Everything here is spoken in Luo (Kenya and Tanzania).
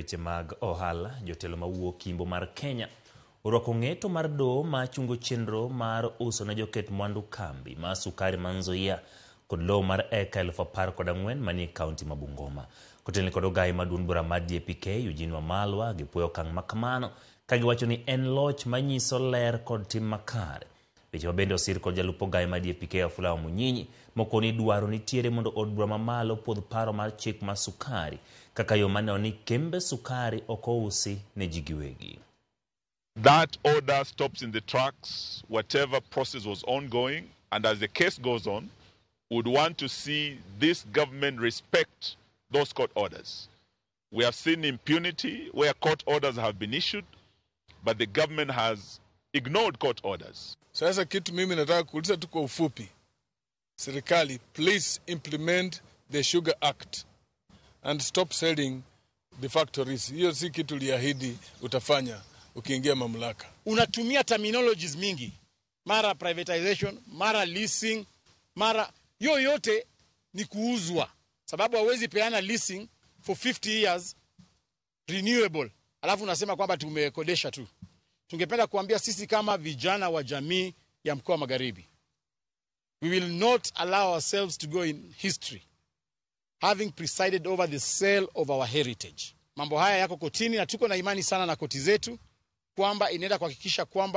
Weche mag ohala, jotelo mawuok Imbo mar Kenya orwako ng'eto mar doho ma chungo chenro mar uso ne joket mwandu kambi mar sukari ma Nzoia kod lowo mar eka 14,000 manie kaunti ma Bungoma. Kotelni kod ogayi ma duond bura mar DAP-K Eugene Wamalwa gipuoyo okang' makamano ka giwacho ni en loch manyiso ler kod tim makare. Weche ma bende osir kod jalup ogayi mar DAP-K Wafula Wamunyinyi mokoni dwaro nitiere mondo od bura mamalo puodh paro mar chik mar sukari kaka yo maneno ni kembe sukari ok ousi ne ji giwegi. That order stops in the tracks, whatever process was ongoing, and as the case goes on, would want to see this government respect those court orders. We have seen impunity where court orders have been issued, but the government has ignored court orders. Sasa kitu mimi nataka kuuliza tu kwa ufupi, serikali, please implement the Sugar Act and stop selling the factories. Hiyo si kitu uliahidi utafanya ukiingia mamlaka. Unatumia terminologies mingi, mara privatization, mara leasing, mara hiyo yote ni kuuzwa, sababu hawezi peana leasing for 50 years renewable, alafu unasema kwamba tumekodesha tu. Tungependa kuambia sisi kama vijana wa jamii ya mkoa wa Magharibi, we will not allow ourselves to go in history having presided over the sale of our heritage. Mambo haya yako kotini na tuko na imani sana na koti zetu kwamba inaenda kuhakikisha kwamba